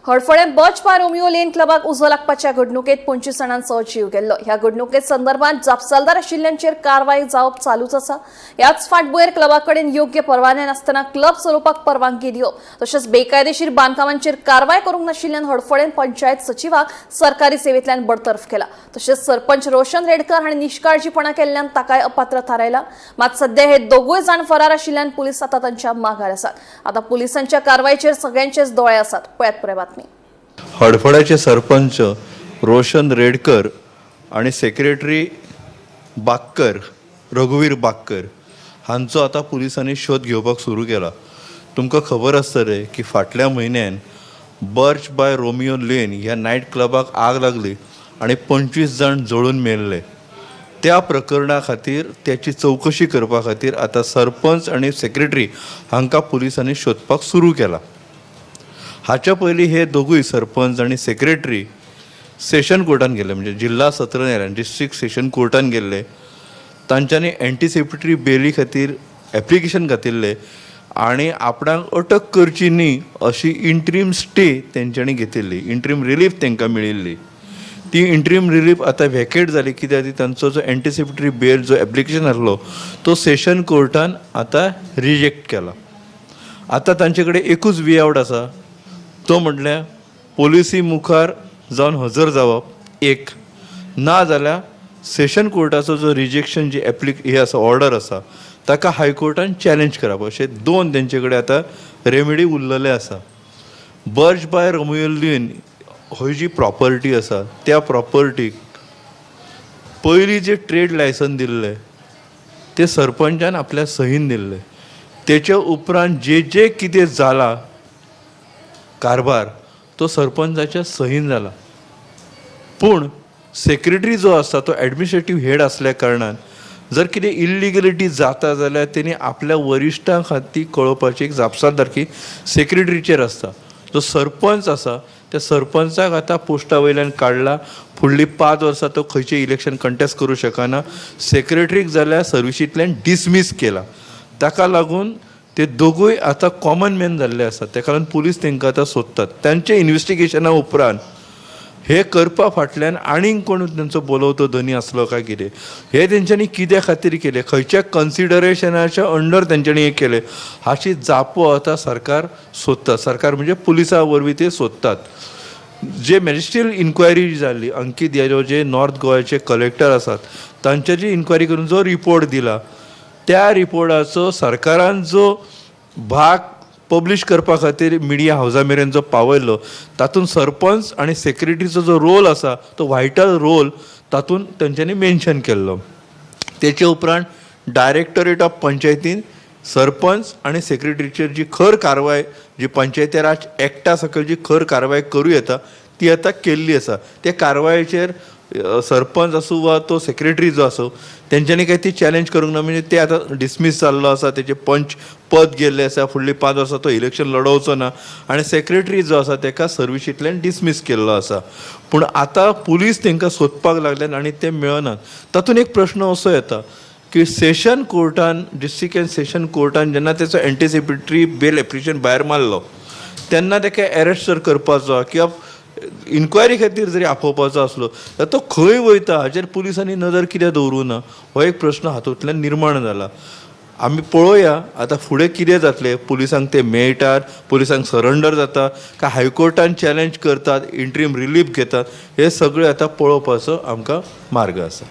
Hadfade Birch by Romeo Lane क्लबाक उजो लागपाच्या घडणुकेत 25 जाणांचो जीव गेल्लो. ह्या घडणुके संदर्भात जापसालदार आशिल्ल्यांचेर कारवाय जावप चालूच आसा. ह्याच फाटभुंयेर क्लबा कडेन योग्य परवाने नासतना क्लब चलोवपाक परवानगी दिवप तशेंच बेकायदेशीर बांदकामांचेर कारवाय करूंक नाशिल्ल्यान हडफडें पंचायत सचिवाक सरकारी सेवेंतल्यान बडतर्फ केला. तशेंच सरपंच रोशन रेडकर हांणी निश्काळजीपणा केल्ल्यान ताकाय अपात्र थारायला. मात सध्या हे दोगूय जाण फरार आशिल्ल्यान पुलीस आतां तांच्या मागार आसात. आतां पुलिसांच्या कारवायचेर सगळ्यांचेच दोळे आसात. पळयात पुराय बातमी. हडफड्याचे सरपंच रोशन रेडकर आणि सेक्रेटरी बाक्कर, रघुवीर बाक्कर हांचो आतां पुलिसांनी शोध घेवपाक सुरू केला. तुमकां खबर आसतलें की फाटल्या म्हयन्यान बर्च बाय रोमियो लेन ह्या नायट क्लबाक आग लागली आनी 25 जाण जळून मेल्ले. त्या प्रकरणा खातीर त्याची चवकशी करपा खातीर आतां सरपंच आनी सेक्रेटरी हांकां पुलिसांनी सोदपाक सुरू केला. हाच्या पयलीं हे दोगूय सरपंच आनी सेक्रेटरी सेशन कोर्टान गेल्ले, म्हणजे जिल्हा सत्र न्यायालयान, डिस्ट्रिक्ट सेशन कोर्टान गेल्ले. तांच्यांनी एन्टिसिपेटरी बेली खातीर एप्लिकेशन घातिल्लें आनी आपणाक अटक करची न्ही अशी इंट्रीम स्टे तेंच्यांनी घेतिल्ली. इंट्रीम रिलीफ तांकां मेळिल्ली. ती इंट्रीम रिलीफ आतां व्हॅकेट जाली, कित्याक ती तांचो जो एन्टिसिपेटरी बेल जो एप्लिकेशन आसलो तो सेशन कोर्टान आतां रिजेक्ट केला. आतां तांचे कडेन एकूच वे आवट आसा, तो म्हटल्यार पोलिसी मुखार जावन हजर जावप एक, ना जाल्यार सेशन कोर्टाचो जो रिजेक्शन जी एप्लिक हे आसा, ऑर्डर आसा, ताका हायकोर्टान चॅलेंज करप. अशे दोन तेंचे कडेन आतां रेमेडी उरलेले आसा. बर्च बाय रोमियो लेन ही जी प्रॉपर्टी आसा, त्या प्रॉपर्टीक पयलीं जे ट्रेड लायसन दिल्लें ते सरपंचान आपल्या सहीन दिल्लें. तेच्या उपरांत जे जे कितें जाला कारभार तो सरपंचाच्या सहीन जाला. पूण सेक्रेटरी जो आसा तो एडमिनिस्ट्रेटीव हेड आसल्या कारणान जर कितें इल्लिगलिटी जाता जाल्यार तेणी आपल्या वरिश्ठां खातीर कळोवपाची एक जापसालदारकी सेक्रेटरीचेर आसता. जो सरपंच आसा त्या सरपंचाक आतां पोस्टा वयल्यान काडला. फुडलीं 5 वर्सां तो खंयचें इलेक्शन कंटेस्ट करूं शकना. सेक्रेटरीक जाल्यार सर्विसींतल्यान डिसमीस केला. ताका लागून ते दोगूय आतां कॉमन मॅन जाल्ले आसात. ताका लागून पुलीस तांकां आतां सोदतात. तांच्या इन्वेस्टिगेशना उपरांत हे करपा फाटल्यान आनीक कोण तांचो बोलोवतो धनी आसलो काय कितें, हे तेंच्यांनी कित्या खातीर केलें, खंयच्या कन्सिडरेशनाच्या अंडर तेंच्यांनी हें केलें, हाची जापो आतां सरकार सोदता. सरकार म्हणजे पुलिसां वरवीं ते सोदतात. जे मॅजिस्ट्रियल इन्क्वायरी जाल्ली, अंकीत यादव जे नॉर्थ गोवाचे कलेक्टर आसात तांच्या जी इन्क्वायरी करून जो रिपोर्ट दिला, त्या रिपोर्टाचो सरकारान जो भाग पब्लीश करपा खातीर मिडिया हावजा मेरेन जो पावयलो, तातूंत सरपंच आनी सेक्रेटरीचो जो रोल आसा तो व्हायटल रोल तातूंत तेंच्यांनी मेन्शन केल्लो. तेचे उपरांत डायरेक्टोरेट ऑफ पंचायतीन सरपंच आनी सेक्रेटरीचेर जी खर कारवाय, जी पंचायती राज एक्टा सकयल जी खर कारवाय करूं येता, ती आतां केल्ली आसा. त्या कारवायेचेर सरपंच आसूं वा तो सेक्रेटरी जो आसूं, तेंच्यांनी काय ती चॅलेंज करूंक ना. म्हणजे ते आतां डिसमीस जाल्लो आसा, तेजें पंच पद गेल्लें आसा, फुडलीं 5 वर्सां तो इलेक्शन लडोवचो ना आनी सेक्रेटरी जो आसा तेका सर्विशींतल्यान डिसमीस केल्लो आसा. पूण आतां पुलीस तेंकां सोदपाक लागल्यात आनी ते मेळनात. तातूंत एक प्रश्न असो येता की सेशन कोर्टान, डिस्ट्रिक्ट एंड सेशन कोर्टान जेन्ना तेचो एन्टिसिपेटरी बेल एप्लिकेशन भायर मारलो, तेन्ना तेका एरेस्ट जर करपाचो किंवा इन्क्वायरी खातीर जरी आपोवपाचो आसलो जाल्यार तो खंय वयता हाचेर पुलिसांनी नदर कित्याक दवरूं ना, हो एक प्रश्न हातूंतल्यान निर्माण जाला. आमी पळोवया आतां फुडें कितें जातलें. पुलिसांक ते मेळटात, पुलिसांक सरंडर जाता काय हायकोर्टान चॅलेंज करतात, इंट्रीम रिलीफ घेतात, हें सगळें आतां पळोवपाचो आमकां मार्ग आसा.